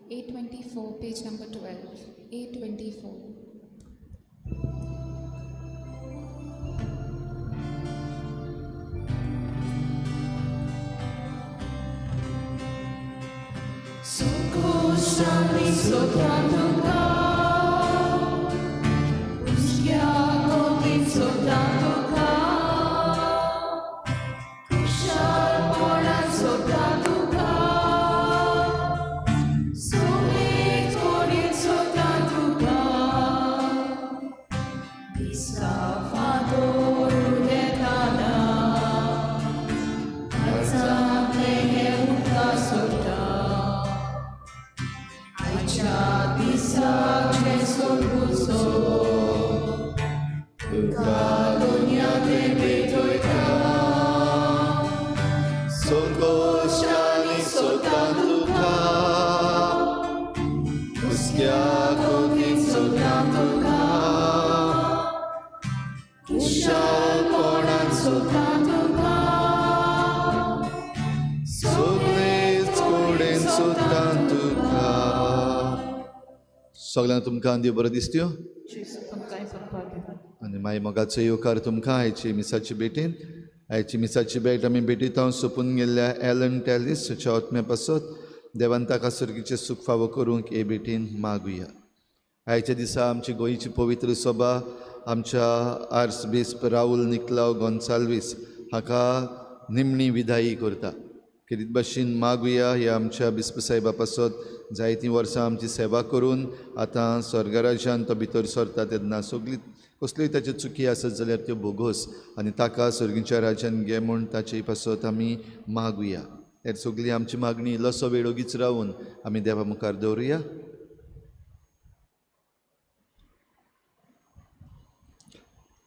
824, page number 12. 824. संकोशांनी सोदता तुका, हुस्क्या कोतीन सोदता तुका, खुशालपणान सोदता तुका, सोबीत कोडीन सोदता तुका, दिसता फांतोर उदेताना, काळजांतलें हें उदका सोदता. आयच्या दिसाक जेजू तुका दुनिया ते भेटयता. संकोशांनी सोदता तुका, हुस्क्या कोतीन सोदता तुका, खुशालपणान सोदता तुका, सगळेच कडेन सोदता तुका. सगळ्यांक तुमकां देव बरो दिसत्यो जेजू तुमकां सोदपाक दिता. आनी मागीर मोगाचो येवकार तुमकां आयची मिसाची भेटीन. आयची मिसाची भेट आमी भेटीत हांव सोंपून गेल्ल्या एलन टॅलिस हाच्या आत्म्या पासत देवान ताका सर्गीचें सूख फावो करूंक हे भेटीन मागुया. आयच्या दिसा आमची गोंयची पवित्र सभा आमच्या आर्सबिस्प राहुल निकलाव गोन्साल्वीस हाका निमणी विदाई करता. खेरीत भाशेन मागुया ह्या आमच्या बिस्प साहेबा पासत जायतीं वर्सां आमची सेवा करून आतां स्वर्गराज्यान तो भितर सरता तेन्ना सगळी कसल्योय ताच्यो चुकी आसत जाल्यार त्यो भोगोस आनी ताका सर्गीच्या राज्यान घे म्हूण ताचे पासत आमी मागुया. हेर सगळी आमची मागणी इल्लोसो वेळ ओगीच रावून आमी देवा मुखार दवरुया.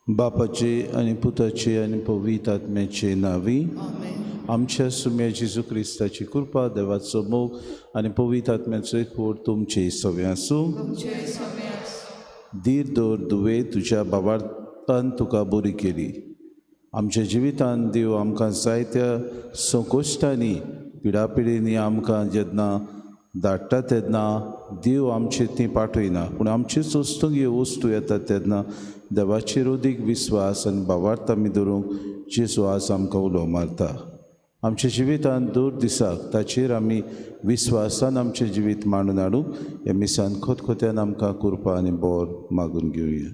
बापाचे आनी पुताचे आनी पवित्र आत्म्याचे नांवी. आमच्या सुम्या जेजू क्रिस्ताची कृपा, देवाचो मोग आनी पवित्र आत्म्याचो एकवट तुमचे सवे आसूं. धीर दवर दुवे, तुज्या बाबार्थान तुका बरी केली. आमच्या जिवितान देव आमकां जायत्या संकोश्टांनी पिडापिडींनी आमकां जेन्ना धाडटा तेन्ना देव आमचे ती पाठयना, पूण आमचेच वस्तूंक ह्यो वस्तू येतात तेन्ना देवाचेर अदीक विस्वास आनी भावार्थ आमी धरूंक जेजू आज आमकां उलो मारता. आमच्या जिवितान दर दिसाक ताचेर आमी विस्वासान आमचें जिवीत मांडून हाडूंक ह्या मिसान खोतखोत्यान आमकां कृपा आनी बोर मागून घेवया.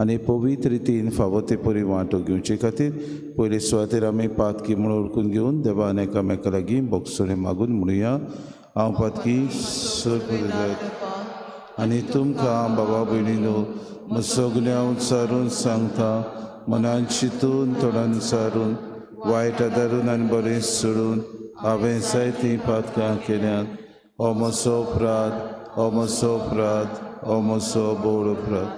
आनी पवित्र रितीन फावो ते परी वांटो घेवचे खातीर पयले सुवातेर आमी पातकी म्हूण वळखून घेवन देवान एकामेका लागीं बोगसणें मागून म्हणुया. हांव पातकी सगळे आनी तुमकां बाबा भयणीनो सगळ्यां उच्चारून सांगता, मनान चिंतून तोंडान सारून वायट आदारून आनी बरें सोडून हांवें जायतीं पातकां केल्यांत. हो म्हजो अपराध, हो म्हजो अपराध, हो म्हजो भोव अपराध.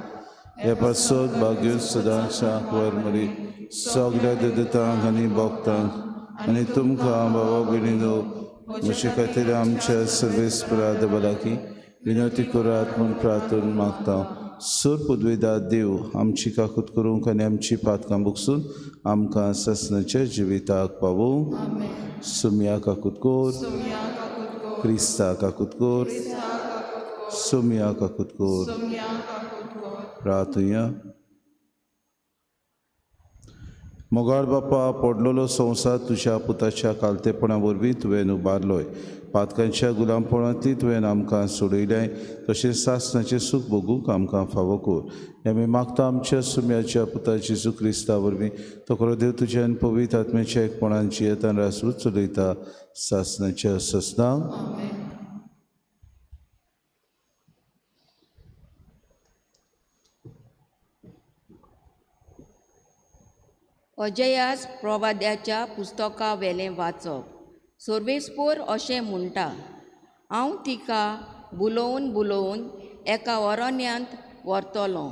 हे पासत भाग्य सदांच्या वर मरी सगळ्या देवतांक आनी भक्तांक आनी तुमकां बाबा भयणीनो म्हजे खातीर आमच्या सर्वेस्परा देवा लागीं विनवती करात म्हूण प्रार्थना मागता. सर पदवेदा देव आमची काकूत करूंक आनी आमची पातकां बुकसून आमकां सासणाच्या जिविताक पावोवं. सुमया काकूत कोर, क्रिस्ता काकूत कोर, सुमया काकूत कोर. प्रार्थुया. मोगाळ बापा, पडलेलो संवसार तुज्या पुताच्या कालतेपणा वरवीं तुवें उबारलोय. पातकांच्या गुलामपणांतली तुवें आमकां सोडयलें, तशेंच सासणाचें सूख भोगूंक आमकां फावो कर. हें आमी मागता आमच्या सुम्याच्या पुता जेजू क्रिस्ता वरवीं. तो खरो देव तुज्या आनी पवित्र आत्म्याच्या एकपणान जियेतान रासवूच चलयता सासणाच्या ससनाक. अजयास प्रवाद्याच्या पुस्तका वेलें वाचप. सर्वेस्पोर अशें म्हणटा, हांव तिका बुलोवन बुलोवन एका अरण्यांत व्हरतलो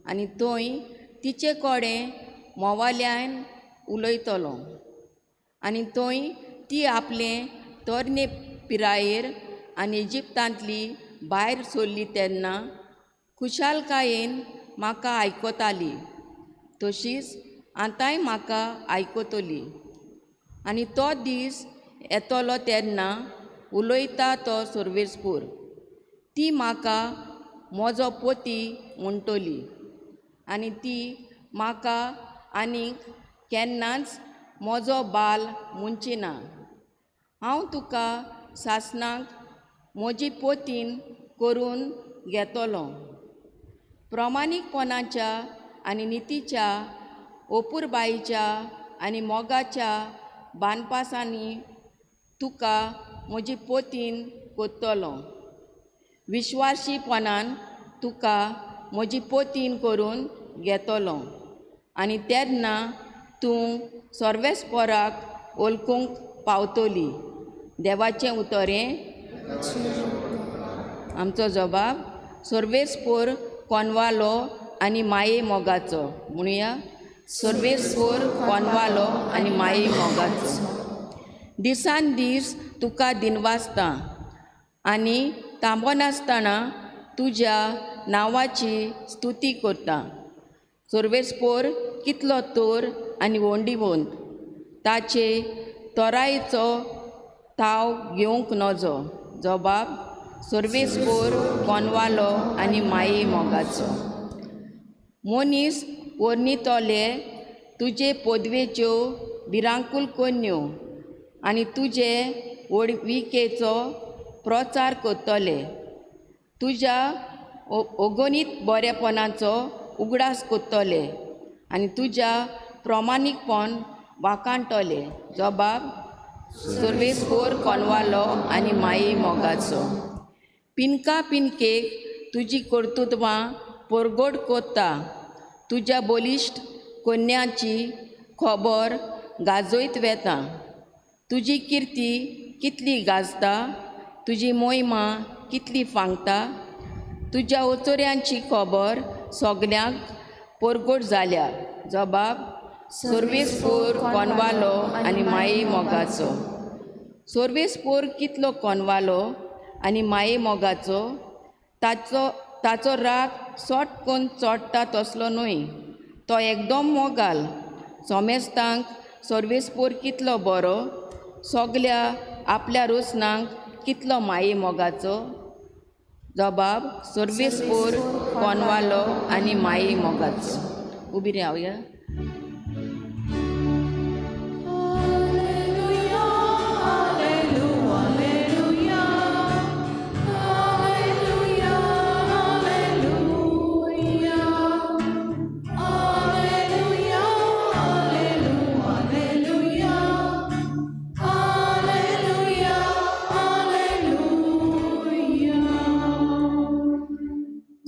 आनी थंय तिचे कडेन मोवाल्यान उलयतलो आनी थंय ती आपले तरणे पिरायेर आनी इजिप्तांतली भायर सरली तेन्ना खुशालकायेन म्हाका आयकताली, तशीच आतांय म्हाका आयकतली. आनी तो दीस येतलो तेन्ना उलयता तो सर्वेस्पोर. ती म्हाका म्हजो पोती म्हणटली आनी ती म्हाका आनीक केन्नाच म्हजो बाल म्हणची ना. हांव तुका सासणाक म्हजी पोतीन करून घेतलो. प्रमाणीकपणाच्या आनी नितीच्या, ओपुरबायेच्या आनी मोगाच्या बांदपासांनी तुका म्हजी पोतीन कोत्तलो. विश्वासीपणान तुका म्हजी पोतीन करून घेतलो आनी तेन्ना तूं सर्वेस्पोराक वळखूंक पावतली. देवाचें उतर हें. आमचो जबाब सर्वेस्पोर कोनवालो आनी माये मोगाचो. म्हणुया, सर्वेस्पोर कोनवालो आनी माये मोगाचो. दिसान दीस तुका दिनवासता आनी थांबनासतना तुज्या नांवाची स्तुती करता. सर्वेस्पोर कितलो तोर आनी वोंडिवंत, ताचे तोरायेचो थाव घेवंक नजो. जबाब सर्वेस्पोर कोनवालो आनी माये मोगाचो. मनीस वर्णितले तुजे पदवेच्यो भिरांकूल कोन्यो आनी तुजे व्हडविकेचो प्रचार करतले. तुज्या अगणीत बरेपणाचो उगडास करतले आनी तुज्या प्रमाणीकपण वाखाणटले. जबाब सर्वेस्पोर कोनवालो आनी माये मोगाचो. पिनका पिनकेक तुजी कर्तृत्वां परगट कोत्ता. तुज्या बलिश्ट कोन्याची खबर गाजयत वेता. तुजी किर्ती कितली गाजता, तुजी मोहिमा कितली फांगता. तुज्या ओचोऱ्यांची खबर सगल्यांक परगट जाल्या. जबाब सर्वेस्पोर कोनवालो आनी माये मोगाचो. सर्वेस्पोर कितलो कोनवालो आनी माये मोगाचो, ताचो ताचो राग सोट कोन्न चोडटा तसलो न्हय, तो एकदम मोगाल. सोमेस्तांक सर्वेस्पोर कितलो बरो, सगल्या आपल्या रोसनांक कितलो माये मोगाचो. जबाब सर्वेस्पोर कोनवालो आनी माये मोगाचो. उबी रावया.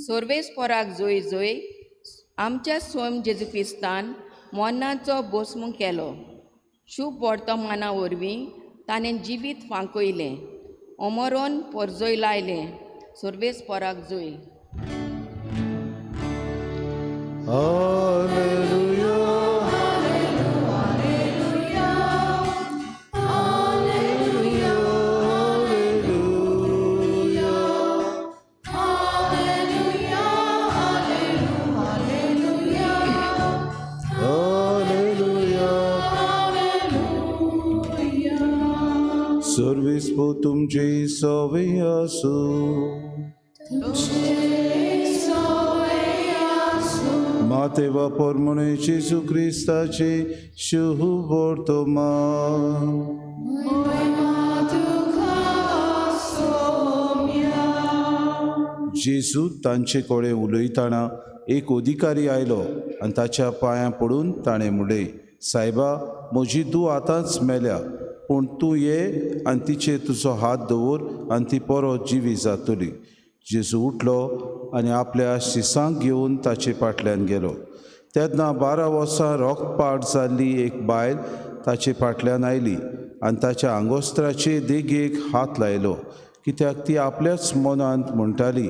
सर्वेस्पोराक जोय जोय आमच्या स्वयं जेजू क्रिस्तान मरणाचो भस्म केलो. शुभ वर्तमाना वरवीं ताणें जिवीत फांकयलें, अमरोन परजोय लायलें. सर्वेस्पोराक जोय. सर्वेस्पोर तुमचे सवे आसूं. माते वा परमणे जेजू क्रिस्ताचे शुभ वर्तमान. जेजू तांचे कडेन उलयतना एक अधिकारी आयलो आनी ताच्या पांयां पडून ताणें म्हणलें, सायबा, म्हजी धूव आतांच मेल्या, पूण तूं ये आनी तिचेर तुजो हात दवर आनी ती परत जिवी जातली. जेजू उठलो आनी आपल्या शिसांक घेवन ताचे फाटल्यान गेलो. तेन्ना 12 वर्सां रोगपाट जाल्ली एक बायल ताचे फाटल्यान आयली आनी ताच्या आंगोस्त्राचे देगेक हात लायलो, कित्याक ती आपल्याच मनांत म्हणटाली,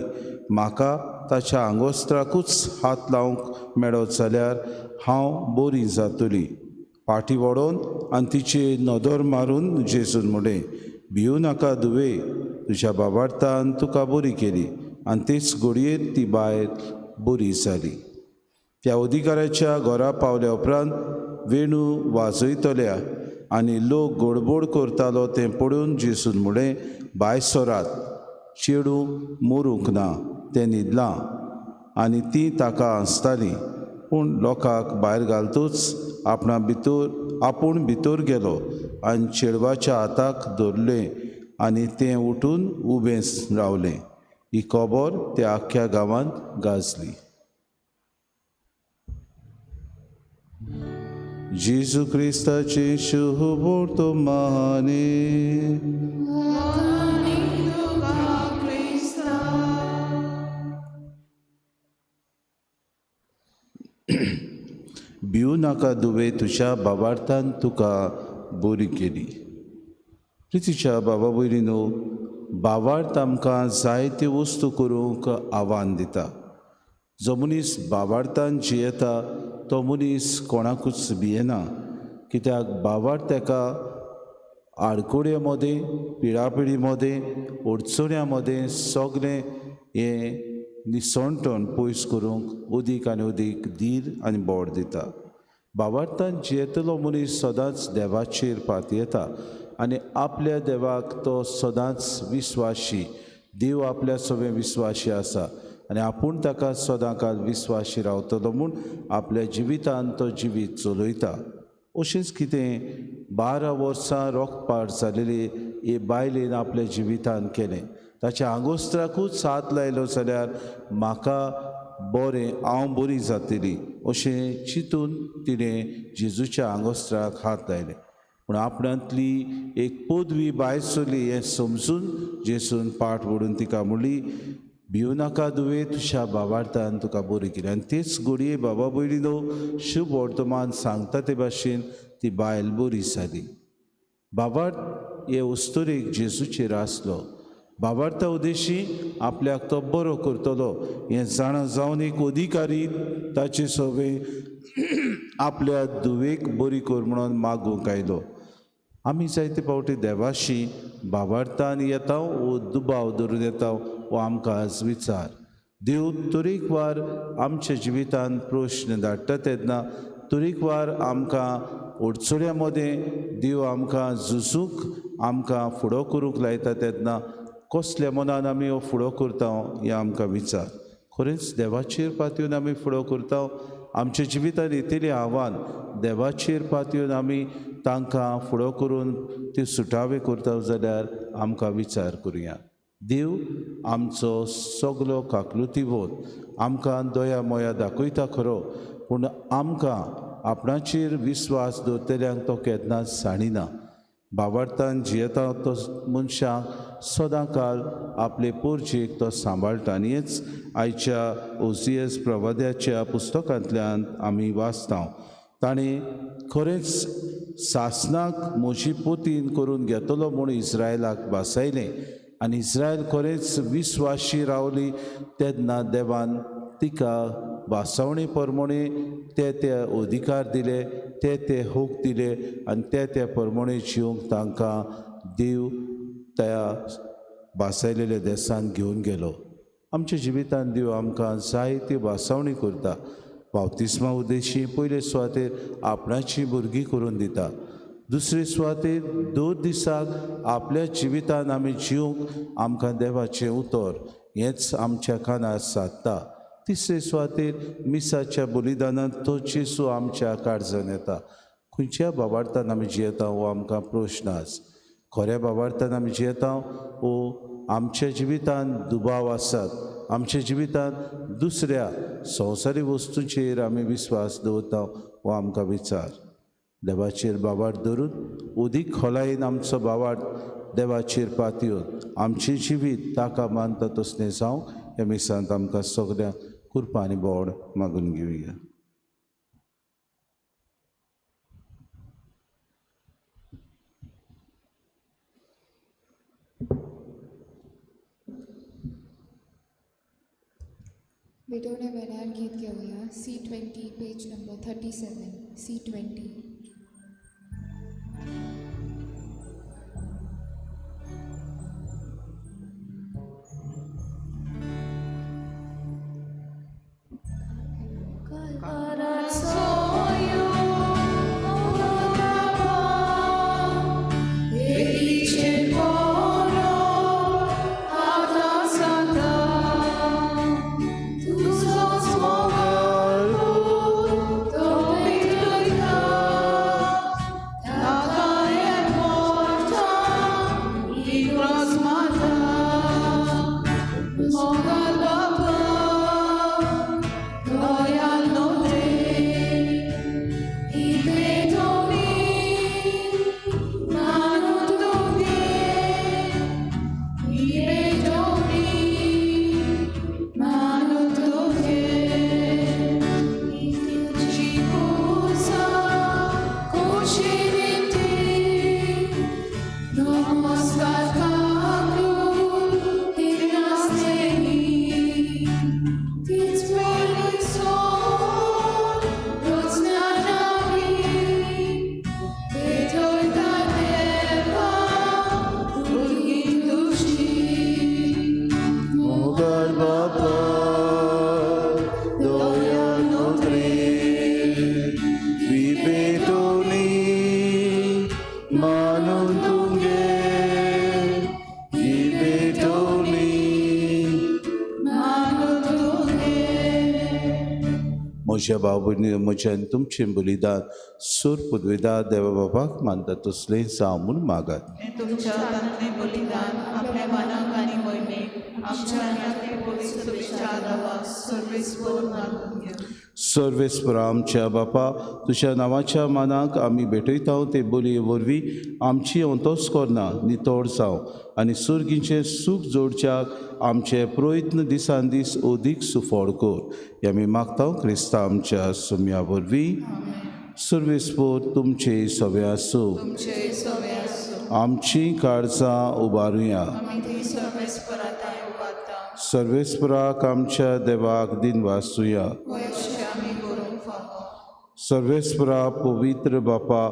म्हाका ताच्या आंगोस्त्राकूच हात लावंक मेळत जाल्यार हांव बरी जातली. पाटी वडोवन आनी तिचे नदर मारून जेजून म्हणलें, भिवू नाका धुवे, तुज्या बाबार्थान तुका बरी केली. आनी तेच घडयेत ती बायल बरी जाली. त्या अधिकाऱ्याच्या घरा पावल्या उपरांत वेणू वाजयतल्या आनी लोक गडबड करतालो तें पळोवन जेजून म्हणलें, भायर सरात, चेडूं मरूंक ना, तें न्हिदलां. आनी तीं ताका हांसतालीं. पूण लोकांक भायर घालतूच आपणा भितर आपूण भितर गेलो आनी चेडवाच्या हाताक धरलें आनी तें उठून उबें रावलें. ही खबर त्या आख्ख्या गांवांत गाजली. जेजू क्रिस्ताचें शुभवर्तमाने. भिवू नाका दुवे, तुज्या बाबार्थान तुका बरी केली. प्रितीच्या बाबा भयणीनो, बाबार्थ आमकां जायत्यो वस्तू करूंक आव्हान दिता. जो मनीस बाबार्थान जियेता तो मनीस कोणाकूच भियेना, कित्याक बाबार्थ ताका आडकोड्या मदें, पिडापिडी मदें, अडचण्या मदें सगळें हें निसणटण पयस करूंक अदीक आनी अदीक धीर आनी बोड दिता. बाबार्थान जियेतलो मनीस सदांच देवाचेर पातयेता आनी आपल्या देवाक तो सदांच विस्वाशी. देव आपल्या सगळें विस्वाशी आसा आनी आपूण ताका सदां काल विस्वाशी रावतलो म्हूण आपल्या जिवितान तो जिवीत चलयता. अशेंच कितें 12 वर्सां रोखपाट जालेली हे बायलेन आपल्या जिवितान केलें. ताच्या आंगोस्त्राकूच हात लायलो जाल्यार म्हाका बरें, हांव बरी जातली अशें चिंतून तिणें जेजूच्या आंगोस्त्राक हात लायले. पूण आपणांतली एक पदवी भायर सरली हें समजून जेजून पाठ वडून तिका म्हणली, भिवू नाका दुवे, तुज्या बाबार्थान तुका बरी केली. आनी तेच घडये बाबा भयणीनो, शुभ वर्तमान सांगता ते भाशेन ती बायल बरी जाली. बाबार्थ हे अस्तुरेक जेजूचेर आसलो. बाबार्था उद्देशी आपल्याक तो बरो करतलो हें जाणा जावन एक अधिकारी ताचे सगळे आपल्या धुवेक बरी कर म्हणून मागूंक आयलो. आमी जायते फावटी देवाशी बाबार्थान येता वो दुबाव धरून येता वो आमकां आज विचार. देव तरेकवार आमच्या जिवितान प्रश्न धाडटा तेन्ना तरेकवार आमकां अडचण्या मदें देव आमकां झुजूंक, आमकां फुडो करूंक लायता तेन्ना कसल्या मनान आमी हो फुडो करता हें आमकां विचार. खरेंच देवाचेर पातयेवन आमी फुडो करता. आमच्या जिवितान येतलें आव्हान देवाचेर पातयेवन आमी तांकां फुडो करून ते सुटावे करता जाल्यार आमकां विचार करुया. देव आमचो सगलो काकलुती वत आमकां दया मोया दाखयता खरो, पूण आमकां आपणाचेर विस्वास दवरतल्यांक तो केन्नाच सांडिना. बाबार्थान जियेता तो मनशाक सदां काल आपले पोरजेक तो सांबाळटा. आनी हेच आयच्या ओसीएस प्रवाद्याच्या पुस्तकांतल्यान आमी वाचता. ताणें खरेंच सासनाक म्हजी पोतीन करून घेतलो म्हूण इस्रायलाक भासायलें आनी इस्रायल खरेंच विस्वाशी रावली तेन्ना देवान तिका भासावणी प्रमाणे ते ते अधिकार दिले, ते ते हूक दिले आनी ते ते प्रमाणे जिवंक तांकां देव त्या भासायलेल्या देसान घेवन गेलो. आमच्या जिवितान देव आमकां जायती भासावणी करता. बाप्तिस्मा उद्देशी पयले सुवातेर आपणाची भुरगीं करून दिता, दुसरे सुवातेर दर दिसाक आपल्या जिवितान आमी जिवंक आमकां देवाचें उतर हेंच आमच्या कानार सादता. तिसरे सुवातेर मिसाच्या बलिदानांत तो जेजू आमच्या काळजान येता. खंयच्या बाबार्थान आमी जियेता हो आमकां प्रश्न आस. खऱ्या बाबार्थान आमी जियेता वो आमच्या जिवितान दुबाव आसात, आमच्या जिवितान दुसऱ्या संवसारी वस्तूंचेर आमी विस्वास दवरता हो आमकां विचार. देवाचेर बाबार्थ धरून अदीक खोलायेन आमचो बाबार्थ देवाचेर पातयेवन आमचें जिवीत ताका मानता तसलें जावंक ह्या मिसांत आमकां सगळ्यांक कृपा आनी बोड मागून घेवया. विडोने वेळार गीत घेवया. C20 page number 37. C20. Corazoyo, मोगाल बापा दयाल नोत्रे ही भेटवणी मानून तुगे ही भेटवणी मानून तुगे तुजी पुजा खोशी दिवती नमस्कार काकूळ दिनासलेली तीच पयली सोड रचना नवी भेटयता देवा भुरगीं तुजी. मोगाळ बापा दयाळ नोत्रे ही भेटवणी मानून तुगे ही भेटवणी मानून तुगे. म्हज्या भाव भयणी म्हज्या आनी तुमचें बलिदान सूर पुदवेदार देवा बाबाक मानता तसलें जावं म्हूण मागात. हें तुमच्या हातांतलें बलिदान आपल्या मनाक आनी मोहिमेक आमच्या आनी आपले पवित्र विचार सर्वेस्पर मानून घे. सर्वेस्पर आमच्या बापा, तुज्या नांवाच्या मानाक आमी भेटयता ते बोलये वरवीं आमची अंतोस करना नितळ जावं आनी सुर्गीचें सूख जोडच्याक आमचे प्रयत्न दिसान दीस अदीक सुफळ कर. हें आमी मागता क्रिस्ता आमच्या सुम्या वरवीं. सर्वेस्पर तुमचे सगळे आसूं. तुमचे सवे आसूं. आमची काळजां उबारुया. आमी ती सर्वेस्परा उबारता. सर्वेस्पराक आमच्या देवाक दिनवासुया. वयशे आमी करूंक फावो. सर्वेस्परा पवित्र बापा,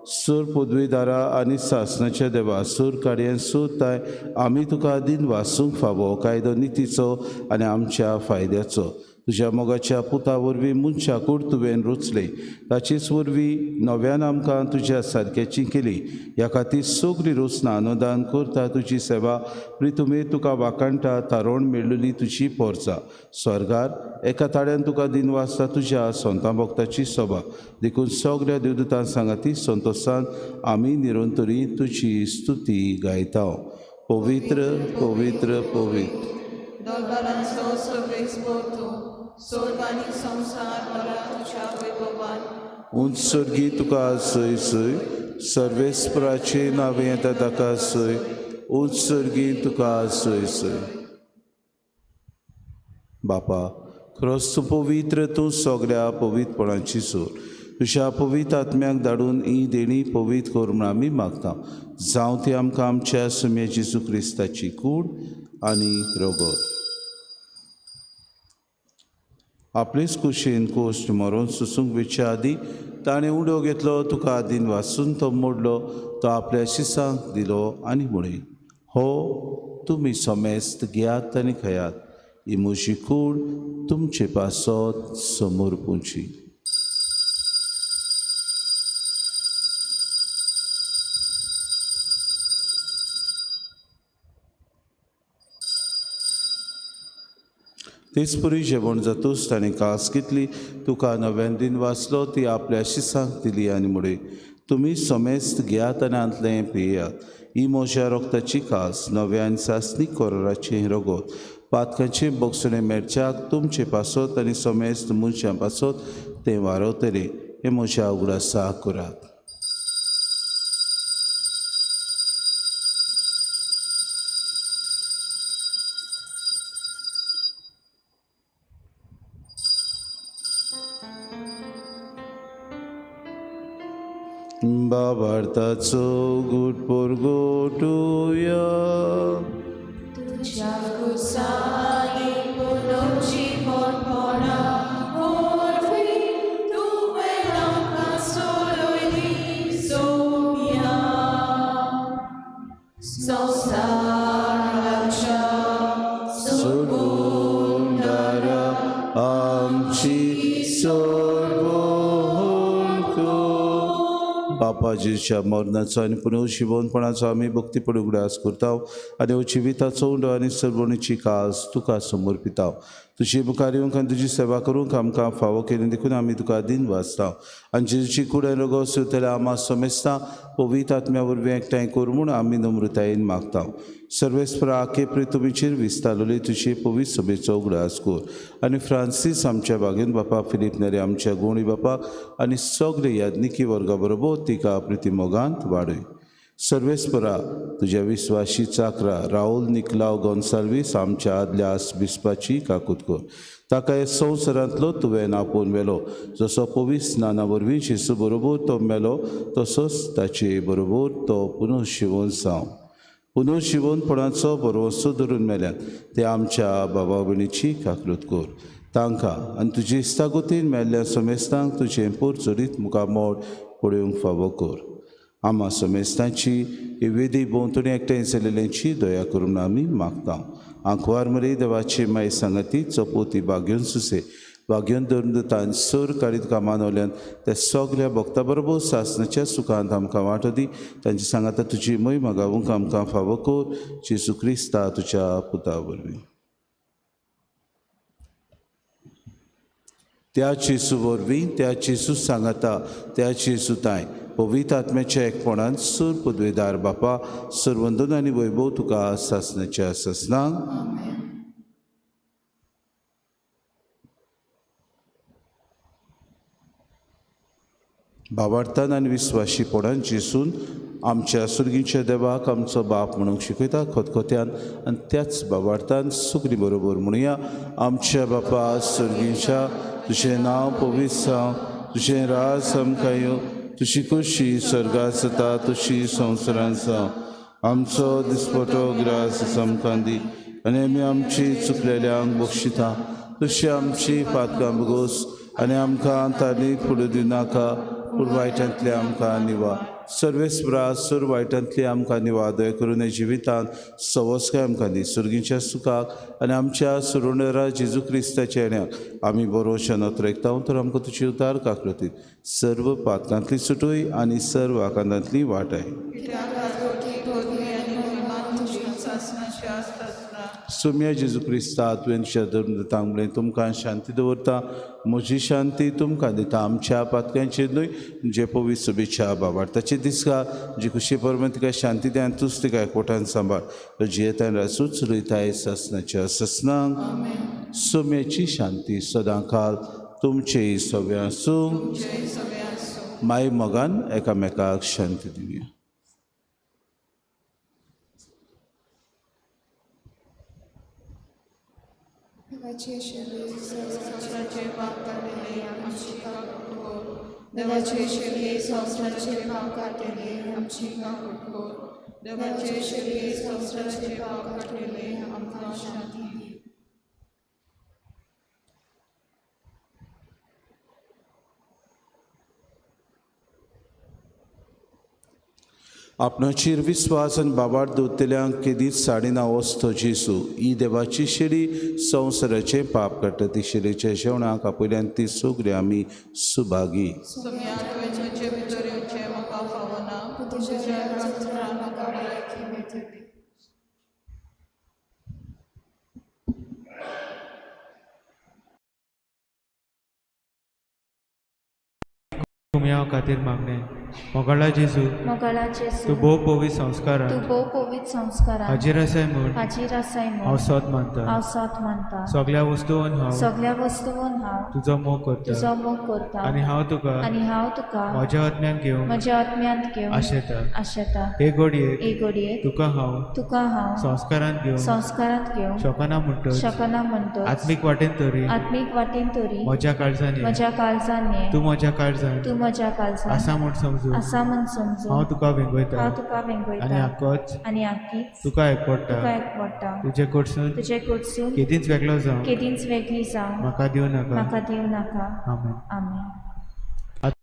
सूर पदवीदारा आनी सासणाच्या देवा, सूर कार्यान सोदताय आमी तुका दिन वासूंक फावो कायदो नितीचो आनी आमच्या फायद्याचो. तुज्या मोगाच्या पुता वरवीं मनशा कूड तुवें रचले, ताचेच वरवीं नव्यान आमकां तुज्या सारक्याची केली. ह्या खातीर सगळी रचना अनुदान करता तुजी सेवा प्रितुमे तुका वाखाणटा तारोण मेळ्ळली तुजी पोरचा. स्वर्गार एका ताळ्यान तुका दिन वाचता तुज्या संतां भक्ताची सभा. देखून सगळ्या देवदूतां सांगाती संतोशान आमी निरंतरी तुजी स्तुती गायता. पवित्र पवित्र पवित्र दरबारांचो सर्वेस्पर तूं, स्वर्ग आनी संवसार भरला तुज्या वैभवान. उंच सर्गी तुका सय सय, सर्वेस्पराचे नांव येता ताका सय, उंच सर्गी तुका सय सय. बापा, खरोच तूं पवित्र, तूं सगळ्या पवित्रपणाची सूर. तुज्या पवित्र आत्म्याक धाडून ही देणी पवित्र कर म्हूण आमी मागता. जावं ती आमकां आमच्या सुम्या जेजू क्रिस्ताची कूड आनी रगत. आपलेच कुशीन कोश्ट मरोन सुसूंक वेच्या आदीं ताणें उडो घेतलो, तुका आदीन वासून तो मोडलो, तो आपल्या शिसांक दिलो आनी म्हळें, हो तुमी समेस्त घेयात आनी खायात, ही म्हजी कूड तुमचे पासत समोर पुची. तेच पुरी जेवण जातूच ताणें कास घेतली, तुका नव्यान दिन वाचलो, ती आपल्या शिसांक दिली आनी म्हळें, तुमी समेस्त घेयात आनी हांतलें पियात, ही म्हज्या रक्ताची कास नव्यान सासणी कोराचें रगत, पातकांचें बोगसणें मेळच्याक तुमचे पासत आनी समेस्त मनशां पासत तें वारवतलें. हें म्हज्या उगडासा करात. बाबार्थाचो गुट पोरगोटुया. तुज्या कुसांनी पुलोवची मोठपणां वरवीं तुवें आमकां सोडयली सोम्या. संवसाराच्या सोडून आमची सोडवण कर. बापा जेजूच्या मरणाचो आनी पुनर्जिवनपणाचो आमी भक्तीपण उगडास करता आनी जिविताचो उंडो आनी सरवणीची कास तुका समर्पिता. तुजी मुखार येवंक आनी तुजी सेवा करूंक आमकां फावो केली देखून आमी तुका दिन वाचता. आनी जेजूची कूड आनी रगत सुतल्या आमा समेस्ता पवित्र आत्म्या वरवीं एकठांय कर म्हूण आमी नम्रतायेन मागता. सर्वेस्परा आखे प्रितुमीचेर विस्तारलेली तुजी पवित्र सभेचो उगडास कर आनी फ्रांसीस आमच्या बागेन बापा, फिलीप नेरी आमच्या गोणी बापाक आनी सगळे याज्ञिकी वर्गा बरोबर तिका प्रिती मोगांत वाडय. सर्वेस्परा तुज्या विस्वाशी चाकरा राहुल निकलाव गोन्साल्वीस आमच्या आदल्या आसबिस्पाची काकूत कर. ताका ह्या संवसारांतलो तुवें आपोवन व्हेलो, जसो पवित्र स्नाना वरवीं जेजू बरोबर तो मेलो तसोच ताचे बरोबर तो पुनर्जिवन जावं. पुनर्जिवनपणाचो भरवंसो धरून मेल्यात ते आमच्या बाबा भयणीची काकूत कर. तांकां आनी तुजी इस्तागोतीन मेल्ल्या समेस्तांक तुजें पोरचोरीत मुखामोड पळोवंक फावो कर. आमा समेस्तांची ही वेदी भोंवतणी एकठांय जाल्ल्यांची दया करून आमी मागता. आंकवार मरे देवाची माय सांगाती चपोती बागेवन सुसे बागेवन धरून सर काडीत कामान वल्यान त्या सगल्या भक्ता बरोबर सासनाच्या सुखांत आमकां वांटो दी. तांची सांगाता तुजी मोहिमा गावूंक आमकां फावो कर, जेजू क्रिस्ता तुज्या पुता वरवीं. त्या जेजू वरवीं, त्या जेजू सांगाता, त्या जेजू ताय पवित्र आत्म्याच्या एकपणान सूर पदवेदार बापा सरवंदन आनी वैभव तुका सासनाच्या सासनांक. भावार्थान आनी विस्वाशीपणान जेजून आमच्या सुर्गीच्या देवाक आमचो बाप म्हणूंक शिकयता खतखत्यान आनी त्याच भावार्थान सुगरी बरोबर म्हणुया. आमच्या बापा सुर्गीच्या, तुजें नांव पवित्र जावं, तुजें राज आमकां येवं, तुजी खोशी स्वर्गांत जाता तशी संवसारांत जावं. आमचो दिसपटो ग्रास आमकां दी आनी आमी आमची चुकलेल्यांक बक्षिता तशी आमची पातकां भोगोस आनी आमकां ताणीक फुडें दिनाका, पूण वायटांतले आमकां निवा. सर्वेस्परा सर वायटांतली आमकां निवा. दया करून ह्या जिवितांत सवस्काय आमकां दी, सुर्गीच्या सुखाक आनी आमच्या सुरुणरा जेजू क्रिस्ताच्या येण्याक आमी बरो शनत रेखता तर आमकां तुजी उतार काकलतीत सर्व पातकांतली सुटूय आनी सर्व आकांतांतली वाटाय. सोम्या जेजू क्रिस्ता तुवें तुज्या धर्मदूतांक म्हणलें, तुमकां शांती दवरता, म्हजी शांती तुमकां दिता. आमच्या पातक्यांचेर न्हय जे पवित्र सभेच्या भावार्थाचे दिसका जी खुशी परमें तिका शांती दी आनी तूच तिका एकवटान सांबाळ. जियेतान राजूच रोयताय सासनाच्या सासनांक. सोम्याची शांती सदांकाल तुमचेय सगळें आसूं. माय मोगान एकामेकाक शांती दिवया. देवाचे शेवे संवसाराचे पाप काडटले आमची काकूट कर. देवाचे शेवे संवसाराचे पाप काडटले आमची काकूट कर. देवाचे शेवे संवसाराचे पाप काडटले आमकां शांती दी. आपणाचेर विस्वास आनी बाबार दवरतल्यांक केदीच साडिना वस्तो जेजू ही देवाची शेळी संवसाराचें पाप काडटा. ती शेळीच्या जेवणाक आपयल्यान ती सगळी आमी सुभागी. सोम्या तुवें म्हजे भितर येवचें म्हाका फावना, पूण तुज्या राजपुत्रान म्हाका भलायकी मेळटली. तुमया खातीर मागणें. मोगाळा जेजू, मोगाळा जेजू, तूं भोव पवित्र संस्कारान, तूं भोव पवित्र संस्कारान हाजीर आसाय म्हूण हाजीर आसाय म्हूण हांव सोद मानता. हांव सोद मानता. सगळ्या वस्तून हांव सगळ्या वस्तून हांव तुजो मोग करता तुजो मोग करता आनी हांव तुका आनी हांव तुका म्हज्या आत्म्यान घेवंक म्हज्या आत्म्यांत घेवंक आशेता. आशेता. हे घडयेक हे घडयेक तुका हांव तुका हांव संस्कारांत घेवंक संस्कारांत घेवंक शकना म्हणटच शकना म्हणटच आत्मीक वाटेन तरी आत्मीक वाटेन तरी म्हज्या काळजान ये. म्हज्या काळजान ये. तूं म्हज्या काळजान तूं म्हज्या काळजान आसा म्हूण समजून आसा म्हूण समजून हांव तुका वेंगयता हांव तुका वेंगयता आनी आकोच आनी आकीच तुका एकवटा तुका एकवटा. तुजे कडसून तुजे कडसून केदींच वेगळो जावं केदींच वेगळी जावं म्हाका दिवं नाका. म्हाका दिवं नाका. आमेन. आमेन. Amen.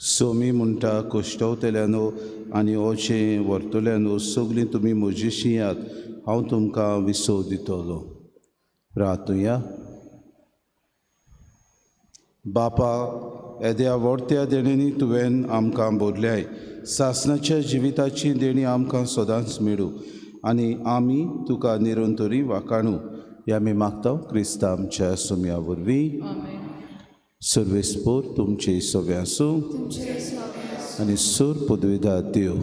सोमी म्हणटा कश्टवतल्यानो आनी ओचें व्हरतल्यानो सगळीं तुमी म्हजेशी यात, हांव तुमकां विसव दितलो. रातुया. बापा, येद्या व्हडत्या देणेंनी तुवें आमकां भरल्याय. सासणाच्या जिविताची देणी आमकां सदांच मेळूं आनी आमी तुका निरंतरी वाकाणू. हे आमी मागता क्रिस्ता आमच्या सोम्या वरवीं. सर्वेस्पोर तुमचे सगळे आसूं आनी सूर पदवीदार देव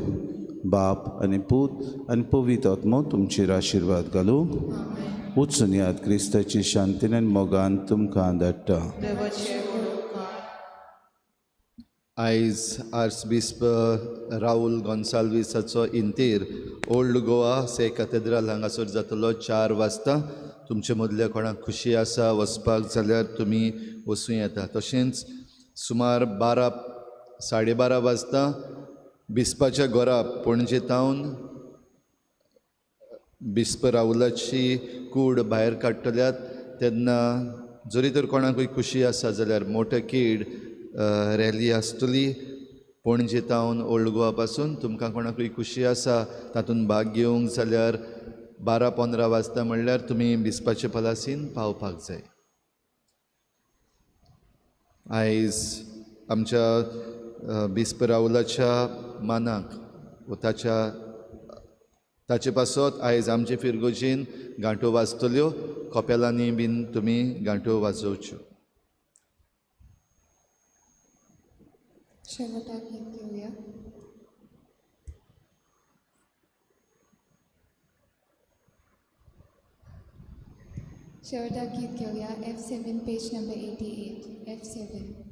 बाप आनी पूत आनी पवित्र आत्मो तुमचेर आशिर्वाद घालूं. वचून याद क्रिस्ताची शांतीन आनी मोगान तुमकां धाडटा. आयज आर्चबिस्प राहुल गोन्साल्वीसाचो इंतेर ओल्ड गोवा से कॅथेड्रल हांगासर जातलो 4 वाजता. तुमचे मदल्या कोणाक खुशी आसा वचपाक जाल्यार तुमी वचूं येता. तशेंच सुमार 12 12:30 वाजता बिस्पाच्या घरा पणजे तावन बिस्प राहुलाची कूड भायर काडटल्यात. तेन्ना जरी तर कोणाकूय खुशी आसा जाल्यार मोटरकेड रॅली आसतली पणजे तावन ओल्ड गोवा पासून. तुमकां कोणाकूय खुशी आसा तातूंत भाग घेवंक जाल्यार 12:15 वाजता म्हणल्यार तुमी बिस्पाचे पलासीन पावपाक जाय. आयज आमच्या बिस्प राहुलाच्या मानाक व ताचे पासत आयज आमचे फिरगोजेन गांठो वाजतल्यो. कपेलांनी बीन तुमी गांठो वाजोवच्यो. शेवटाक गीत घेवया. शेवटाक गीत घेवया F7 page number 88. F7.